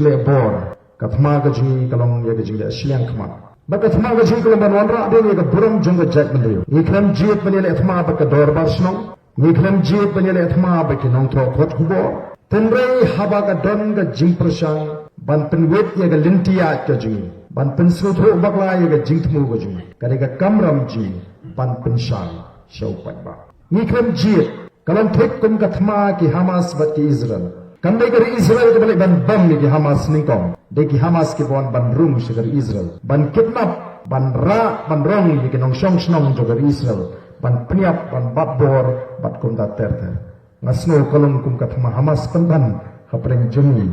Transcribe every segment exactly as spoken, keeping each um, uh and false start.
leh bor. Ka thma ka jong ngi ka long ïa ka jingleh shiliang khmat. Bad ka thma ka jong ngi ka long ban wanrah beit ïa ka burom jong ka jaitbynriew. Ngi khlem jied ban ïaleh thma bad ka dorbar shnong. Ngi khlem jied ban ïaleh thma bad ki nongthoh khot khubor. Hynrei haba ka don ka jingpyrshang ban pynwit ïa ka lynti ïaid ka jong ngi, ban pynsngewthuh bakla ïa ka jingthmu ka jong ngi, ka dei ka kamram jong ngi ban pynshai sha u paidbah. Ngi khlem jied. Ka long thik kum ka thma ki Hamas bad ki Israel. Kam dei ka ri Israel kaba leh ban bom ïa ki Hamas nyngkong. Dei ki Hamas kiba wan ban rung sha ka ri Israel, ban kidnap, ban rah, ban rong ïa ki nongshong shnong jong ka ri Israel, ban pynïap, ban bat bor, bad kumta ter ter. Nga sngew ka long kum ka thma Hamas pynban hapdeng jong ngi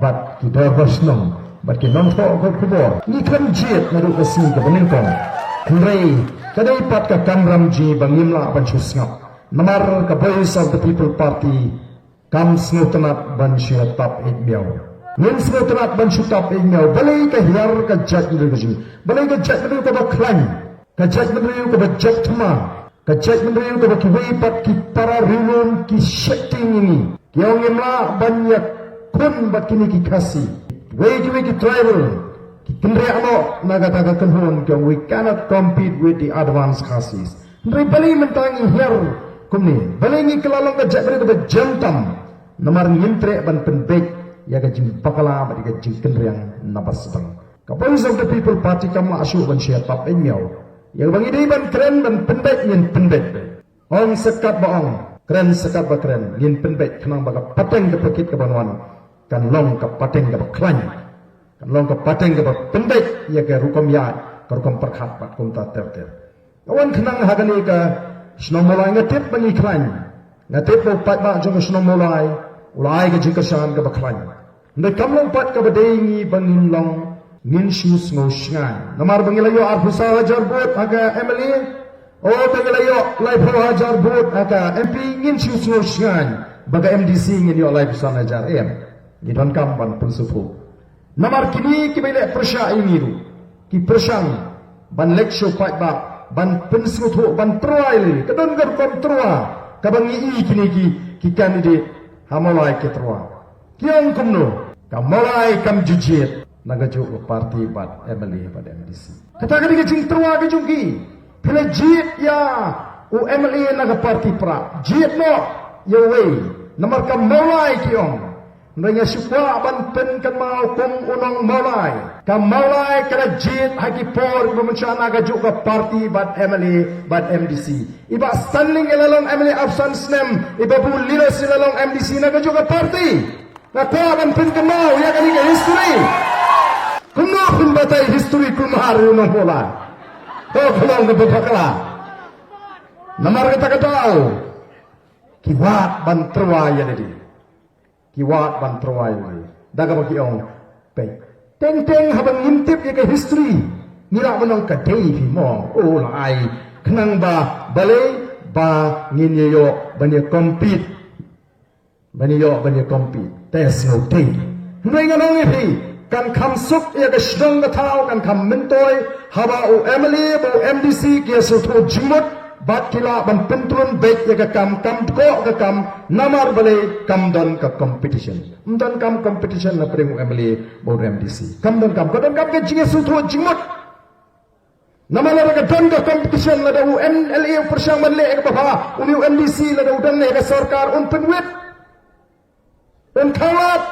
bad ki dorbar shnong bad ki nongthoh khot khubor. Ngi khlem jied naduh ka sngi kaba nyngkong. Hynrei ka dei pat ka kamram jong ngi ba ngim lah ban shu sngap. Namar ka Voice of the People Party kam sngewtynnat ban shu ïatap ïeit miaw. Ngin sngewtynnat ban shu tap ïeit miaw. Balei ka hiar ka jaitbynriew ka jong ngi? Balei ka jaitbynriew kaba khlaiñ? Ka jaitbynriew kaba jop thma, ka jaitbynriew kaba kiwei pat ki para riewlum ki sheptieng ïa ngi. Ki ong ngim lah ban ïakhun bad kine ki Khasi. Wei kiwei ki tribal ki kynriah noh na kata ka kynhun, ki ong we cannot compete with the advanced Khasis. Hynrei balei mynta ngi hiar kumne? Balei ngi kylla long ka jaitbynriew kaba jem tam? Namar ngim treh ban pynbeit ïa ka jingbakla bad ïa ka jingkynriang na ba sdang. Ka Voice of the People Party kam lah shuh ban shu ïatap ïeit miaw. Ïa kaba ngi dei ban kren ban pynbeit ngin pynbeit. Ong sa katba ong, kren sa katba kren, ngin pynbeit khnang ba ka pateng ka pakit kaban wan kan long ka pateng kaba khlaiñ, kan long ka pateng kaba pynbeit ïa ka rukom ïaid, ka rukom pyrkhat bad kumta ter ter. Nga wan khnang ha kane ka shnong Mawlai, nga tip ba ngi khlaiñ. Nga tip ba u paidbah jong ka shnong Mawlai u la ai ka jingkyrshan kaba khlaiñ. Hynrei kam long pat kaba dei ngi ba ngin long, ngin shu sngew shngaiñ. Namar ba ngi la ïoh arphew saw hajar vote ha ka M L A, o ba ngi la ïoh laiphew hajar vote ha ka M P, ngin shu sngew shngaiñ. Ba ka M D C ngin ïoh laiphew san hajar em. Ngi donkam ban pynsngewthuh. Namar kine kiba ïaleh pyrshah ïa ngi ruh ki pyrshang ban leit sha u paidbah, ban pynsngewthuh, ban tyrwa ïa lade. Ka don ka rukom tyrwa kaba ngi i kine ki, ki candidate ha Mawlai ki tyrwa. Ki ong kumno? Ka Mawlai kam ju jied na kajuh ka party bad M L A bad M D C. Kata ka dei ka jingtyrwa ka jong ki. Phi la jied ïa u M L A na ka party Prah, jied noh ïa uwei. Namar ka Mawlai ki ong. Hynrei nga shu kwah ban pynkynmaw kum u nong Mawlai. Ka Mawlai ka la jied ha ki por kiba mynshuwa na kajuh ka party bad M L A bad M D C. I Bah Stanley i la long M L A arphew san snem, i Bah Bulilos i la long M D C na kajuh ka party. Nga kwah ban pynkynmaw ïa kane ka history. Kumno phin batai history kumar ïa u nong Mawlai? To ka long kaba bakla. Namar kata ka daw ki wad ban tyrwa ïa lade. Ki wad ban tyrwa ïa lade da kaba ki ong, peit, teng teng haba ngim tip ïa ka history, ngi lah ban ong ka dei phi mo, u la ai khnang ba balei, ba ngin ïa ïoh ban ïa compete. Ban ïa ïoh ban ïa compete. Te sngewtei. Hynrei ngan ong ïa phi, kan kham suk ïa ka shnong ka thaw, kan kham myntoi haba u M L A bad u M D C ki ïa sngewthuh jingmut bad ki lah ban pyntngen beit ïa ka kam, kam dkoh ka kam. Namar balei? Kam don ka competition. Ym don kam competition na pdeng u M L A bad u M D C. Kam don kam, ka don kam ka jingïasngewthuh jingmut. Namar lada ka don ka competition, lada u M L A u pyrshang ban leh ïa kaba bha, une u M D C lada u don ïa ka sorkar un pynwit. Un khalat.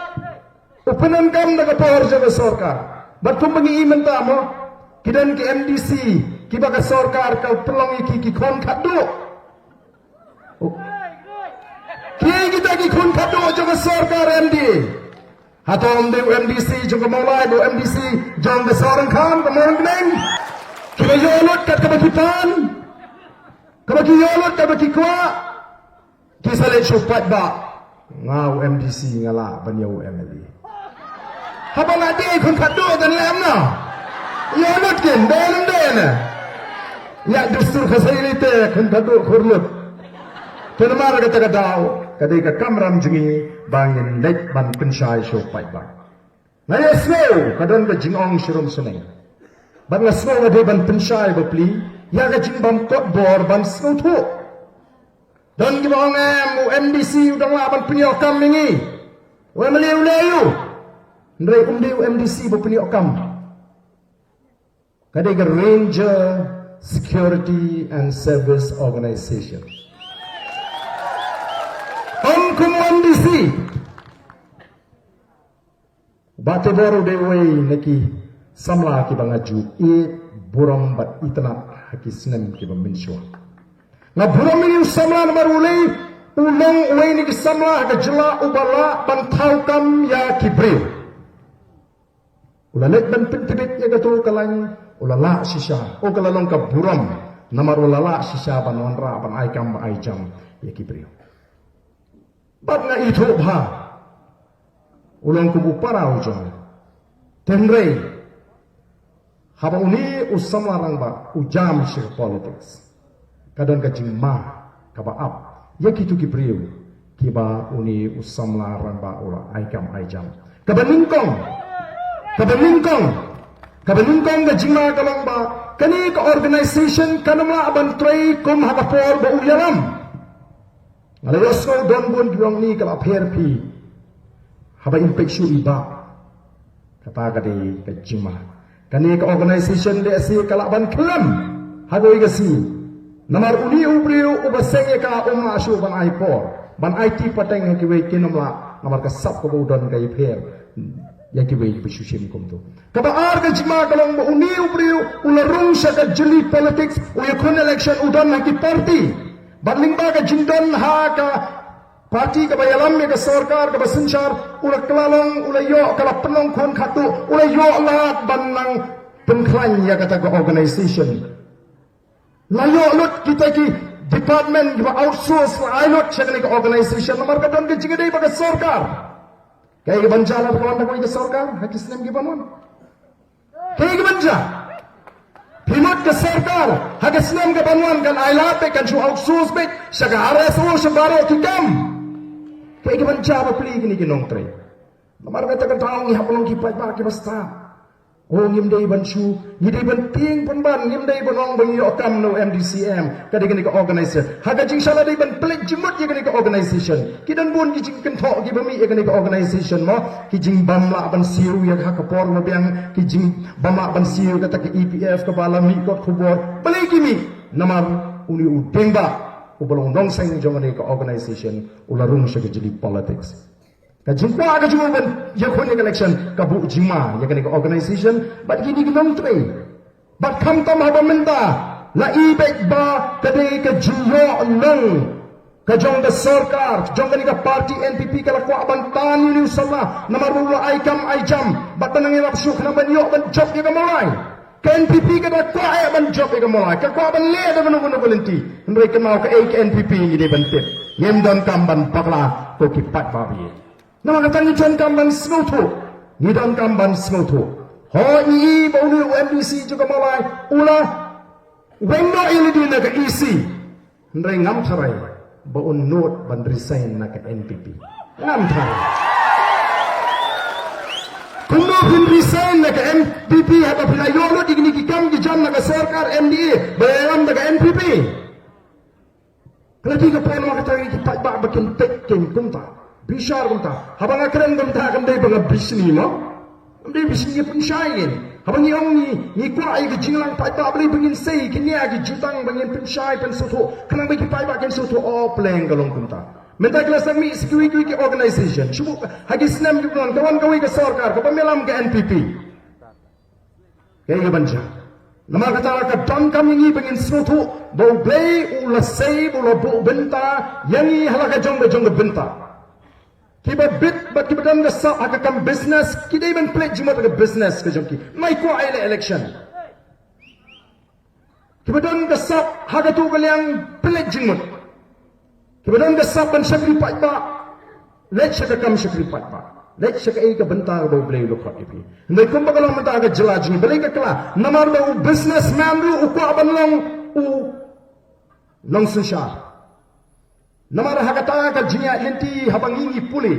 U pyndonkam da ka por jong ka sorkar. Bad kumba ngi i mynta mo, ki don ki M D C kiba ka sorkar ka pynlong ïa ki ki khun khatduh. Kiei kita ki khun khatduh jong ka sorkar M D A? Hato ym dei u M D C jong ka Mawlai, u M D C jong ka Sohryngkham, ka Mawryngkneng? Kiba ïoh lut kat kaba ki pan, kaba ki ïoh lut kat kaba ki kwah. Ki sa leit shu paidbah, nga u M D C nga lah ban ïa u M L A. Haba la dei khun khatduh kan lem na. Ïa lut kin, dei nym dei na. Ïa dustur ka sa ïa te khun khatduh khur lut. Te namar kata ka daw, ka dei ka kamram jong ngi ba ngin leit ban pynshai shu paidbah. Nga ïa sngew ka don ka jingong shirum shneng. Bad nga sngew nga dei ban pynshai bapli ïa ka jingbymkot bor ban sngewthuh. Don kiba ong em, u M D C u dang lah ban pynïoh kam ïa ngi. U M L A u leh aïu? Hynrei um dei u M D C ba pynïoh kam. Ka dei ka Ranger Security and Service Organization. Ym kum u M D C. Bah Teibor u dei uwei na ki samla kiba nga ju ïeit burom bad itynnad ha ki snem kiba mynshuwa. Nga burom ïa u samla namar u lei u long uwei na ki samla ha ka jylla uba lah ban thaw kam ïa ki briew. U la leit ban pyntbit ïa kato ka lain, u la lah shisha, u ka la long ka burom namar u la lah shisha ban wanrah, ban ai kam, ban ai jam ïa ki briew. Bad nga ithuh bha u long kum u para u jong. Hynrei haba une u samla rangbah u jam sha ka politics, ka don ka jingma kaba ap ïa kito ki briew kiba une u samla rangbah u la ai kam ai jam. Kaba nyngkong, kaba nyngkong, kaba nyngkong ka jingma ka long ba kane ka organization kan ym lah ban trei kum ha ka por ba u ïalam. Nga la ïohsngew don bun ki ong ni ka la pher phi haba im peit shuh i Bah. Kata ka dei ka jingma. Kane ka organization lehse ka lah ban khlem ha kawei ka sngi. Namar une u briew uba seng ïa ka um lah shuh ban ai por, ban aiti pateng ha kiwei, kin ym lah namar ka sap kaba u don ka ïapher ïa kiwei kiba shu shim kumto. Kaba ar ka jingma ka long ba une u briew u la rung sha ka jylli politics, u ïakhun election, u don ha ki party. Bad lyngba ka jingdon ha ka party kaba ïalam ïa ka sorkar kaba synshar, u la kylla long, u la ïoh, ka la pynlong khun khatduh, u la ïoh lad ban nang pynkhlaiñ ïa kata ka organization. La ïoh lut kita ki department kiba outsource, la ai lut sha kane ka organization namar ka don ka jingïadei bad ka sorkar. Kaei kaban jia lada ka wan da kawei ka sorkar ha ki snem kiban wan? Kaei kaban jia? Phi mut ka sorkar ha ka snem kaban wan kan ai lad beit, kan shu outsource beit sha ka R S O, sha baroh ki kam. Kaei kaban jia ba plie kine ki nongtrei? Namar kata ka daw ngi hap ban long ki paidbah kiba stad. O, ngim dei ban shu, ngi dei ban tieng pynban, ngim dei ban ong ba ngi ïoh kam na u M D C M, ka dei kane ka organization. Ha ka jingshisha la dei ban pynleit jingmut ïa kane ka organization. Ki don bun ki jingkynthoh kiba mih ïa kane ka organization mo, ki jingbym lah ban siew ïa ka ha ka por ba biang, ki jingbym lah ban siew ïa kata ka E P F kaba la mih kot khubor. Balei ki mih? Namar une u dieng bah uba long nongseng jong kane ka organization u la rung sha ka jylli politics. Ka jingkwah ka jong u ban ïakhun ïa ka election ka buh jingma ïa kane ka organization bad kine ki nongtrei. Bad khamtam haba mynta la i beit ba ka dei ka jingïoh nong ka jong ka sorkar, jong kane ka party N P P, ka la kwah ban tan ïa une u samla namar ba u la ai kam ai jam bad ban nang ïarap shuh khnang ban ïoh ban jop ïa ka mawlai. Ka N P P ka da kwah eh ban jop ïa ka mawlai, ka kwah ban leh da kano kano ka lynti. Hynrei kynmaw kaei ka N P P ngi dei ban tip. Ngim donkam ban bakla ko ki paidbah ba ïeit. Namar kata ngi donkam ban sngewthuh. Ngi donkam ban sngewthuh. Hooid, ngi i ba une u M D C jong ka mawlai u la weng noh ïa lade na ka E C. Hynrei ngam tharai ba un nud ban resign na ka N P P. Ngam tharai. Kumno phin resign na ka N P P haba phi la ïoh lut ïa kine ki kam ki jam na ka sorkar M D A ba ïalam da ka N P P? Ka la dei ka por namar kata ki paidbah ba kin peit kin kumta, bishar kumta. Haba nga kren kumta kam dei ba nga bishni mo. Kam dei bishni, ngi pynshai kin. Haba ngi ong ngi, ngi kwah ïa ka jingïalang paidbah, balei ba ngin sei, kin ïa ki jutang ba ngin pynshai pynsngewthuh khnang ba ki paidbah kin sngewthuh, o, pleng ka long kumta. Mynta ki la sdang mih sa kiwei kiwei ki organization. Shu buh ha ki snem kiban wan ka wan kawei ka sorkar kaba ïalam ka N P P. Kaei kaban jia? Namar kata ka donkam ïa ngi ba ngin sngewthuh ba U Blei u la sei, ba u la buh bynta ïa ngi ha la ka jong ka jong ka bynta. Kiba bit bad kiba don ka sap ha ka kam business ki dei ban pynleit jingmut ha ka business ka jong ki. Ym kwah ïaleh election. Kiba don ka sap ha kato ka liang pynleit jingmut. Kiba don ka sap ban shakri paidbah, leit sha ka kam shakri paidbah, leit sha kaei ka bynta kaba U Blei u la khot ïa phi. Hynrei kumba ka long mynta ka jylla jong ngi, balei ka kylla? Namar ba u businessman ruh u kwah ban long u nongsynshar. Namar ha kata ka jingïaid lynti haba ngi ngi pule,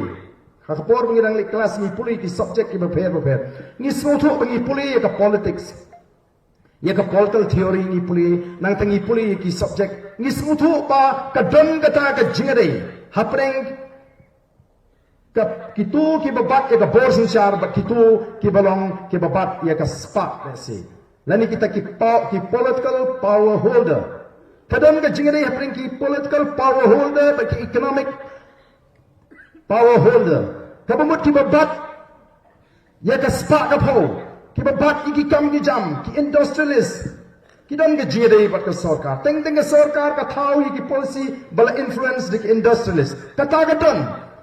ha ka por ba ngi dang leit klas ngi pule ki subject kiba pher ba pher, ngi sngewthuh ba ngi pule ïa ka politics, ïa ka political theory ngi pule, nangta ngi pule ïa ki subject, ngi sngewthuh ba ka don kata ka jingïadei hapdeng ka, kito kiba bat ïa ka bor synshar bad kito kiba long kiba bat ïa ka spah lehse. Lane kita ki pow-, ki political power holder. Ka don ka jingïadei hapdeng ki political power holder bad ki economic power holder. Kaba mut kiba bat ïa ka spah ka phew, kiba bat ïa ki kam ki jam, ki industrialist. Ki don ka jingïadei bad ka sorkar. Teng teng ka sorkar ka thaw ïa ki policy ba la influence da ki industrialist. Kata ka don.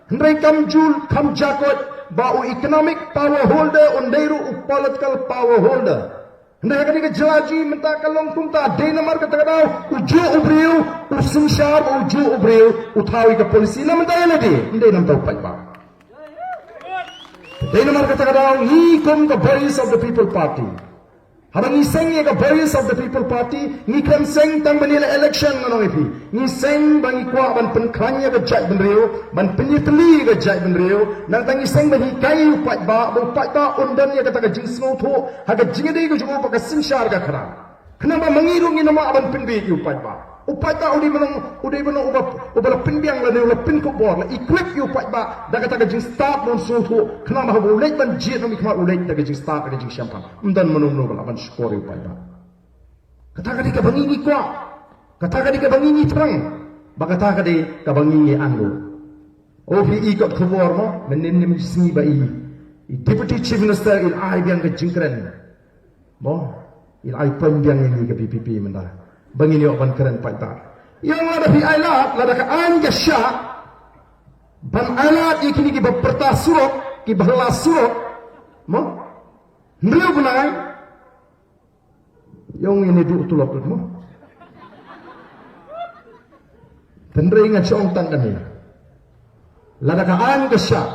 Hynrei kam jul kam jakot ba u economic power holder un dei ruh u political power holder. Hynrei ha kane ka jylla jong ngi mynta ka long kumta, dei namar kata ka daw u juh u briew u synshar, u juh u briew u thaw ïa ka policy. Na mynta ïa lade, ym dei namar u paidbah. Dei namar kata ka daw ngi kum ka Voice of the People Party, haba ngi seng ïa ka Voice of the People Party, ngi khlem seng tang ban ïaleh election, ngan ong ïa phi. Ngi seng ba ngi kwah ban pynkhlaiñ ïa ka jaitbynriew, ban pynïatylli ïa ka jaitbynriew. Nangta ngi seng ban hikai ïa u paidbah, ba u paidbah un don ïa kata ka jingsngewthuh ha ka jingïadei ka jong u bad ka synshar ka khadar. Khnang ba ma ngi ruh ngin ym lah ban pynbieit ïa u paidbah. U paidbah u dei ban long, u dei ban long uba, uba la pynbiang lane u la pynkup bor, la equip ïa u paidbah da kata ka jingstad ban sngewthuh. Khnang ba haba u leit ban jied na miet khmat u leit da ka jingstad, da ka jingshemphang. Ym don mano mano ba lah ban shukor ïa u paidbah. Kata ka dei kaba ngi ngi kwah. Kata ka dei kaba ngi ngi thrang. Bad kata ka dei kaba ngi ngi angnud. O phi i kot khubor mo, mynnin ne mynsngi ba i, i Deputy Chief Minister i la ai biang ka jingkren. Mo, i la ai pynbiang ïa ngi ka V P P mynta ba ngin ïoh ban kren paidbah. Ïa nga lada phi ai lad, lada ka aiñ ka shah ban ai lad ïa kine kiba pyrta surok, kiba la surok. Mo, hynriew bnai. Ïa ngi ne duh tulop lut mo. Hynrei nga shu ong tang kane. Lada ka aiñ ka shah,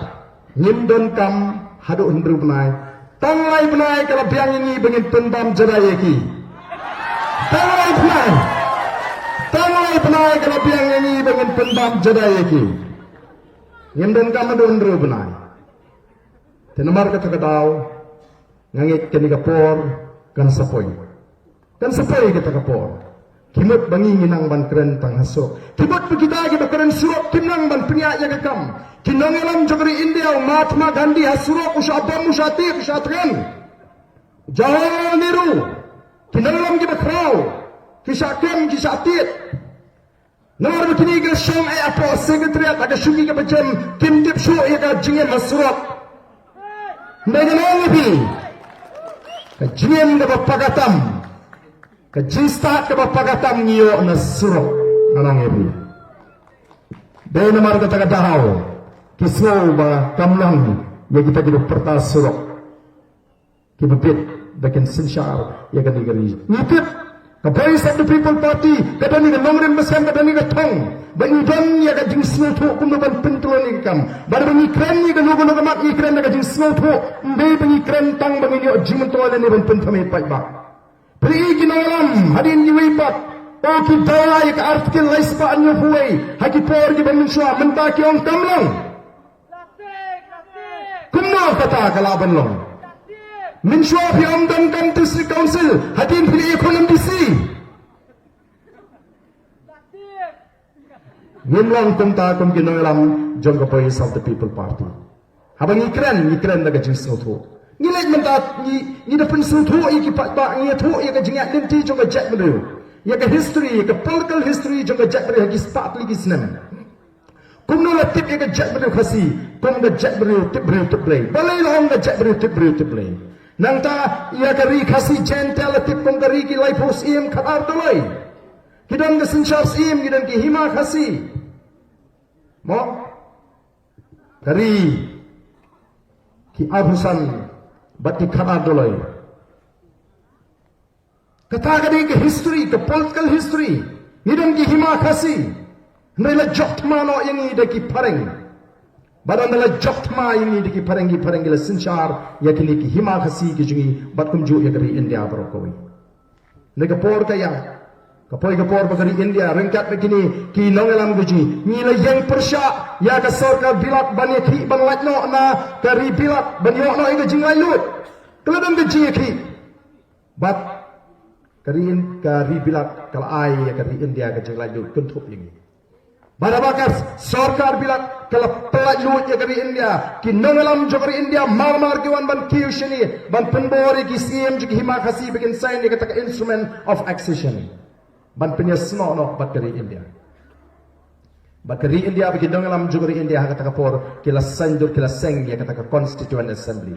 ngim donkam haduh hynriew bnai. Tang lai bnai ka la biang ïa ngi ba ngin pynbam jadai ïa ki. Tang lai bnai. Tang lai bnai ka la biang ïa ngi ba ngin pynbam jadai ïa ki. Ngim donkam haduh hynriew bnai. Te namar kata ka daw, nga ngeit kane ka por kan sa poi. Kan sa poi kata ka por. Ki mut ba ngi ngi nang ban kren tang ha surok. Ki mut ba kita kiba kren surok kim nang ban pynïaid ïa ka kam. Ki nongïalam jong ka ri India, u Mahatma Gandhi ha surok u shah bom, u shah tied, u shah thngan. Jawaharlal Nehru, ki nongïalam kiba khraw, ki shah kem, ki shah tied. Namar ba kine ki la shong eh hapoh Secretariat ha ka shuki kaba jem, kim tip shuh ïa ka jingim ha surok. Hynrei ngan ong ïa phi, ka jingim kaba paka tam, ka jingstad kaba paka tam ngi ïoh na surok. Ngan ong ïa phi. Dei namar kata ka daw ki sngew ba kam long ïa kita kiba pyrta surok. Kiba bit ba kin synshar ïa kane ka ri. Ngi tip ka Voice of the People Party ka don ïa ka nongrim ba skhem, ka don ïa ka thong ba ngi don ïa ka jingsngewthuh kumno ban pyntylun ïa ka kam. Bad ba ngi kren ïa kano kano ka mat ngi kren da ka jingsngewthuh. Ym dei ba ngi kren tang ba ngin ïoh jingmyntoi lane ban pynthame paidbah. Phi i ki nongïalam hadien iwei pat, o ki dawa ïa ka Article lai spah hynñiewphew wei ha ki por kiba mynshuwa, mynta ki ong kam long. Kumno kata ka lah ban long? Mynshuwa phi ong donkam District Council, hadien phi ïakhun M D C. Ngim long kumta kum ki nongïalam jong ka Voice of the People Party. Haba ngi kren, ngi kren da ka jingsngewthuh. Ngi leit mynta, ngi, ngi da pynsngewthuh ïa ki paidbah, ngi ïathuh ïa ka jingïaid lynti jong ka jaitbynriew, ïa ka history, ïa ka political history jong ka jaitbynriew ha ki spah tylli ki snem. Kumno la tip ïa ka jaitbynriew Khasi kum ka jaitbynriew tip briew tip Blei? Balei la ong ka jaitbynriew tip briew tip Blei? Nangta ïa ka ri Khasi Jaintia la tip kum ka ri ki laiphew syiem khadar doloi. Ki don ka synshar syiem, ki don ki hima Khasi. Mo? Ka ri ki arphew san bad ki khadar doloi. Kata ka dei ka history, ka political history. Ngi don ki hima Khasi. Hynrei la jop thma noh ïa ngi da ki phareng. Bad ynda la jop thma ïa ngi da ki phareng, ki phareng ki la synshar ïa kine ki hima Khasi ki jong ngi bad kumjuh ïa ka ri India baroh kawei. Hynrei ka por ka ïaid, ka poi ka por ba ka ri India ryngkat bad kine ki nongïalam ka jong ngi, ngi la ïeng pyrshah ïa ka sorkar Bilat ban ïakhih ban lait noh na ka ri Bilat ban ïoh noh ïa ka jinglaitluid. Ka la don ka jingïakhih. Bad ka ri In-, ka ri Bilat ka la ai ïa ka ri India ka jinglaitluid kynthup ïa ngi. Bad haba ka sorkar Bilat Ka la pyllait lut ïa ka ri India. Ki nongïalam jong ka ri India mar mar ki wan ban kiew shane ban pynbor ïa ki siem jong ki hima Khasi ba kin sign ïa kata ka Instrument of Accession ban pynïasnoh noh bad ka ri India. Bad ka ri India, ba ki nongïalam jong ka ri India ha kata ka por ki la saiñdur, ki la seng ïa kata ka Constituent Assembly.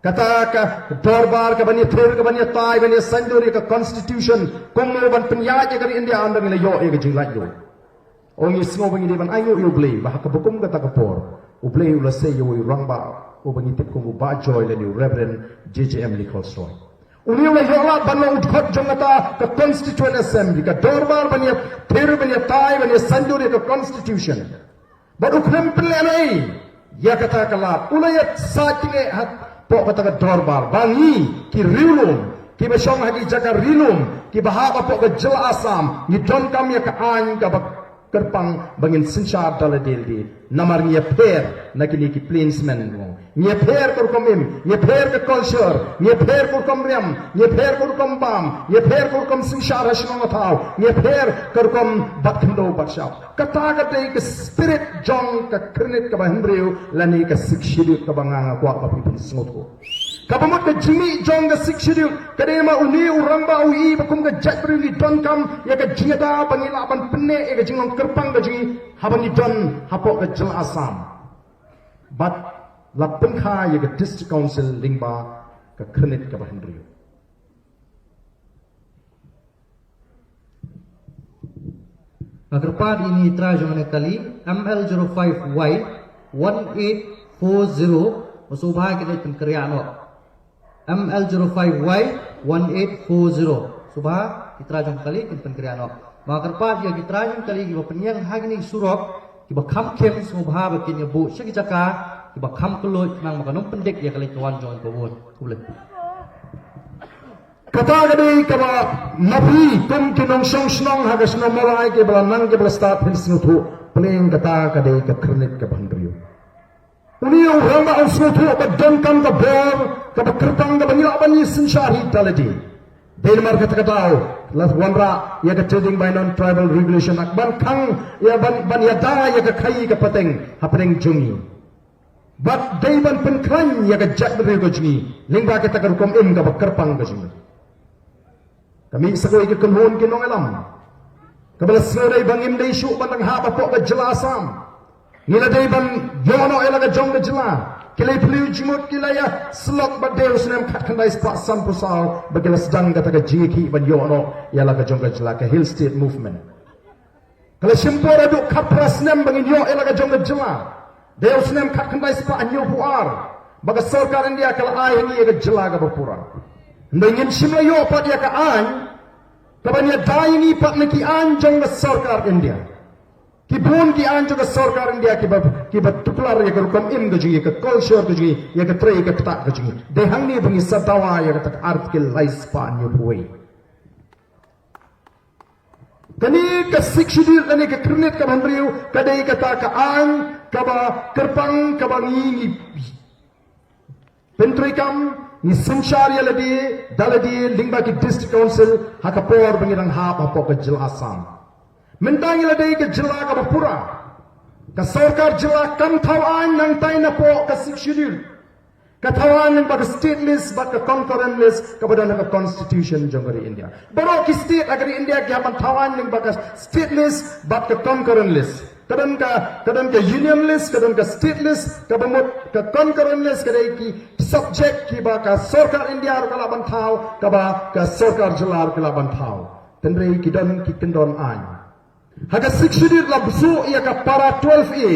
Kata ka dorbar kaban ïathir, kaban ïatai, ban ïasaiñdur ïa ka Constitution, kumno ban pynïaid ïa ka ri India, ynda ngi la ïoh ïa ka jinglaitluid. Ong, ngi sngew ba ngi dei ban ainguh ïa U Blei ba ha kaba kum kata ka por U Blei u la sei ïa uwei u rangbah uba ngi tip kum u Bah Joy lane u Reverend J J M Lee Colestois. Une u la ïoh lad ban long u dkhot jong kata ka Constituent Assembly, ka dorbar ban ïathir, ban ïatai, ban ïasaiñdur ïa ka Constitution. Bad u khlem pynlehnohei ïa kata ka lad, u la ïasaid tyngeh hapoh kata ka dorbar ba ngi ki riewlum kiba shong ha ki jaka ri lum kiba hap hapoh ka jylla Assam, ngi donkam ïa ka aiñ kaba kyrpang ba ngin synshar da lade lade. Namar ngi ïapher na kine ki plainsmen. Ngi ïapher ka rukom im, ngi ïapher ka culture, ngi ïapher ka rukom riam, ngi ïapher ka rukom bam, ngi ïapher ka rukom synshar ha shnong ha thaw, ngi ïapher ka rukom bat khyndew bat shyiap. Kata ka dei ka spirit jong ka Khyrnit kaba Hynriew lane ka Sixth Schedule kaba nga nga kwah ba phi pynsngewthuh. Kaba mut ka jingmih jong ka Sixth Schedule ka dei ma une u rangbah u ïohi ba kum ka jaitbynriew ngi donkam ïa ka jingïada ba ngi lah ban pynneh ïa ka jinglong kyrpang ka jong ngi haba ngi don hapoh ka jylla Assam. Bad la pynkha ïa ka District Council lyngba ka Khyrnit kaba Hynriew. Nga kyrpad ïa ine i trai jong kane ka kali, M L zero five Y one eight four zero, ba sngewbha kin ïa pynkynriah noh. M L zero five Y one eight four zero. Sngewbha i trai jong ka kali kin pynkynriah noh. Ba nga kyrpad ïa ki trai jong ka kali kiba pynïeng ha kine ki surok kiba kham khim, sngewbha ba kin ïa buh sha ki jaka kiba kham kylluid khnang ba kan ym pyndik ïa ka leit ka wan jong ngi. Khublei. Kata ka dei kaba ma phi kum ki nongshong shnong ha ka shnong Mawlai kiba la nang kiba la stad phin sngewthuh, pleng kata ka dei ka Khyrnit kaba Hynriew. Une u rangbah u sngewthuh ba donkam ka bor kaba kyrpang kaba ngi lah ban ïasynshar hi da lade. Dei namar kata ka daw la wanrah ïa ka Trading by Non-Tribal Regulation Act ban khang ïa ban, ban ïada ïa ka khaii ka pateng hapdeng jong ngi. Bad dei ban pynkhlaiñ ïa ka jaitbynriew ka jong ngi lyngba kata ka rukom im kaba kyrpang ka jong ngi. Ka mih sa kawei ka kynhun ki nongïalam kaba la sngewdei ba ngim dei shuh ban dang hap hapoh ka jylla Assam. Ngi la dei ban ïoh noh ïa la ka jong ka jylla. Ki la ïa phylliew jingmut, ki la ïa syllok bad dei u snem khatkhyndai spah sanphew saw ba ki la sdang kata ka jingïakhih ban ïoh noh ïa la ka jong ka jylla, ka Hill State Movement. Ka la shim por haduh khatphra snem ba ngin ïoh ïa la ka jong ka jylla. Dei u snem khatkhyndai spah hynñiewphew ar ba ka sorkar India ka la ai ha ngi ïa ka jylla kaba pura. Hynrei ngim shym la ïoh pat ïa ka aiñ kaban ïada ïa ngi pat na ki aiñ jong ka sorkar India. Ki bun ki aiñ jong ka sorkar India kiba, kiba tuklar ïa ka rukom im ka jong ngi, ka culture ka jong ngi, ïa ka trei ka ktah ka jong ngi. Dei hangne ba ngi sa dawa ïa kata ka Article lai spah hynñiewphew wei. Kane ka Sixth Schedule lane ka Khyrnit kaba Hynriew ka dei kata ka aiñ kaba kyrpang kaba ngi, ngi pyntreikam, ngi synshar ïa lade da lade lyngba ki District Council ha ka por ba ngi dang hap hapoh ka jylla Assam. Mynta ngi la dei ka jylla kaba pura. Ka sorkar jylla kam thaw aiñ nangtai napoh ka Sixth Schedule. Ka thaw aiñ lyngba ka state list bad ka concurrent list kaba don ha ka constitution jong ka ri India. Baroh ki state ha ka ri India ki hap ban thaw aiñ lyngba ka state list bad ka concurrent list. Ka don ka, ka don ka union list, ka don ka state list, kaba mut ka concurrent list ka dei ki subject kiba ka sorkar India ruh ka lah ban thaw, kaba ka sorkar jylla ruh ka lah ban thaw. Hynrei ki don ki kyndon aiñ. Ha ka Sixth Schedule la bsuh ïa ka para twelve A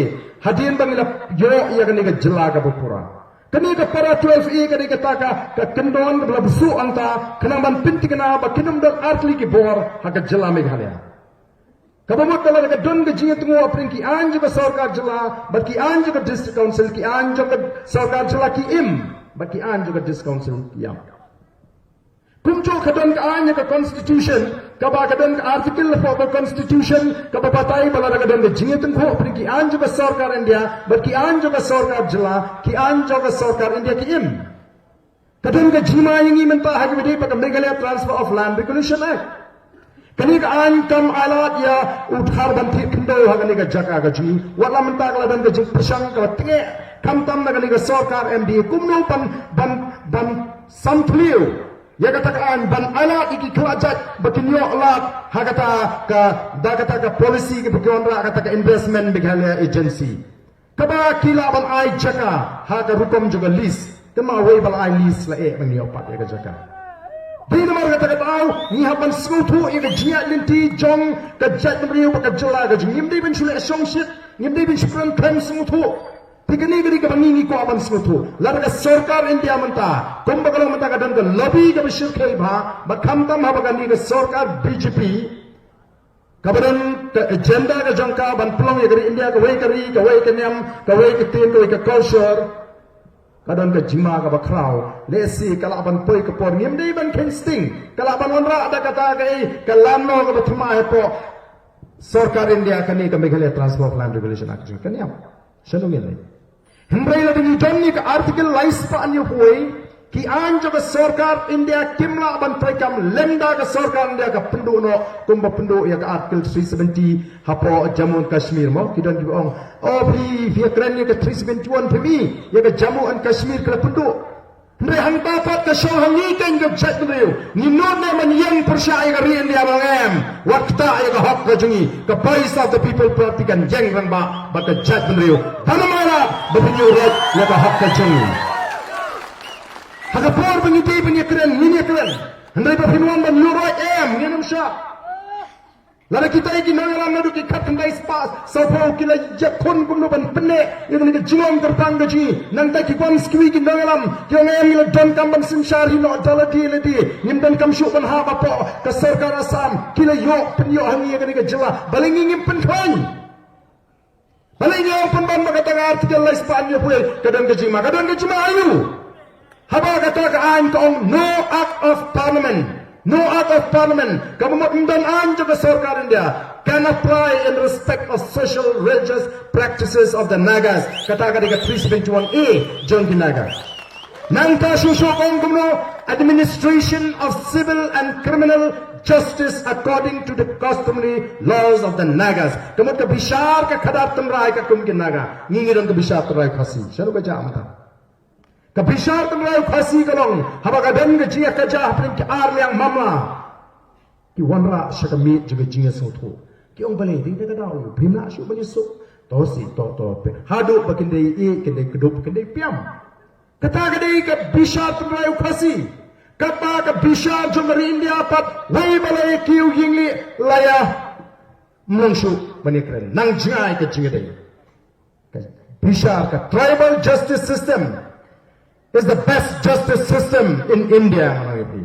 hadien ba ngi la ïoh ïa kane ka jylla kaba pura. Kane ka para twelve A ka dei kata ka, ka kyndon kaba la bsuh hangta khnang ban pynthikna ba kin ym don artylli ki bor ha ka jylla Meghalaya. Kaba mut ba lada ka don ka jingïatynguh hapdeng ki aiñ jong ka sorkar jylla bad ki aiñ jong ka District Council, ki aiñ jong ka sorkar jylla ki im bad ki aiñ jong ka District Council ki ïap. Kumjuh ka don ka aiñ ha ka constitution, kaba ka don ka article hapoh ka constitution kaba batai ba lada ka don ka jingïatynguh hapdeng ki aiñ jong ka sorkar India bad ki aiñ jong ka sorkar jylla, ki aiñ jong ka sorkar India ki im. Ka don ka jingma ïa ngi mynta ha kaba ïadei bad ka Meghalaya Transfer of Land Regulation Act. Kane ka aiñ kam ai lad ïa u Dhar ban thied khyndew ha kane ka jaka ka jong ngi. Wat la mynta ka la don ka jingpyrshang kaba tngeh khamtam na kane ka sorkar M D A kumno ban ban ban samthliew ïa kata ka aiñ ban ai lad ïa ki khlajait ba kin ïoh lad ha kata ka da kata ka policy kaba ki wanrah kata ka Investment Meghalaya Agency. Kaba ki lah ban ai jaka ha ka rukom jong ka lease. Kynmaw wei ba la ai lease la eh ban ïoh pat ïa ka jaka. Dei namar kata ka daw ngi hap ban sngewthuh ïa ka jingïaid lynti jong ka jaitbynriew bad ka jylla ka jong ngi. Ngim dei ban shu leh shongshit, ngim dei ban shu kren khlem sngewthuh. Te kane ka dei kaba ngi ngi kwah ban sngewthuh. Lada ka sorkar India mynta kumba ka long mynta ka don ka lobby kaba shyrkhei bha, ba khamtam haba kane ka sorkar B J P kaba don ka agenda ka jong ka ban pynlong ïa ka ri India kawei ka ri, kawei ka niam, kawei ka ktien, kawei ka culture. Ka don ka jingma kaba khraw. Lehse ka lah ban poi ka por, ngim dei ban kheiñ sting. Ka lah ban wanrah da kata kaei ka lamno kaba thymmai hapoh sorkar India kane ka Meghalaya Transfer of Land Regulation Act jong ka niam. Shano ngin leit? Hynrei lada ngi don ïa ka Article lai spah hynñiewphew wei, ki aiñ jong ka sorkar India kim lah ban treikam lymda ka sorkar India ka pynduh noh kumba pynduh ïa ka Article three seventy hapoh Jammu and Kashmir mo. Ki don kiba ong, o phi phi ïakren ïa ka three seventy-one, phi mih ïa ka Jammu and Kashmir ka la pynduh. Hynrei hangta pat ka shong ha ngi keiñ ka jaitbynriew. Ngi nud ne ban ïeng pyrshah ïa ka ri India ba ngam. Wat ktah ïa ka hok ka jong ngi. Ka Voice of the People Party kan ïeng rangbah bad ka jaitbynriew. Ba ngam ai lad ba pynïoh ïa ka hok ka jong ngi. Ha ka por ba ngi dei ban ïakren, ngin ïakren. Hynrei ba phin wan ban ïoh em, ngin ym shah. Lada kita ki nongïalam naduh ki khatkhyndai spah sawphew ki la ïakhun kumno ban pynneh ïa kane ka jinglong kyrpang ka jong ngi. Nangta ki wan sha kiwei ki nongïalam ki ong em ngi la donkam ban synshar hi noh da lade lade. Ngim donkam shuh ban hap hapoh ka sorkar Assam. Ki la ïoh pynïoh ha ngi ïa kane ka jylla. Balei ngi ngim pynkhlaiñ? Balei ngi ong pynban ba kata ka Article lai spah hynñiewphew wei ka don ka jingma, ka don ka jingma aïu? Haba kata ka aiñ ka ong no Act of Parliament, no Act of Parliament, kaba mut ym don aiñ jong ka sorkar India, can apply in respect of social, religious practices of the Nagas. Kata ka dei ka three seventy-one A jong ki Naga. Nangta shuh shuh ka ong kumno, administration of civil and criminal justice according to the customary laws of the Nagas. Ka mut ka bishar ka khadar tynrai katkum ki Naga. Ngi ngi don ka bishar tynrai Khasi. Shano ka jia mynta? Ka bishar tynrai Khasi ka long haba ka don ka jingïakajia hapdeng ki ar liang mamla. Ki wanrah sha ka miet jong ka jingïasngewthuh. Ki ong balei dei da ka daw ïa u, phim lah shuh ban ïasuk. To shi to to pe. Haduh ba kin dei ïeit, kin dei kdup, kin dei piam. Kata ka dei ka bishar tynrai u Khasi. Kata ka bishar jong ka ri India pat wei balei ki u ïing li la ïa mlong shuh ban ïakren. Nang jngai ka jingïadei. Ka bishar ka tribal justice system is the best justice system in India, ngan ong ïa phi.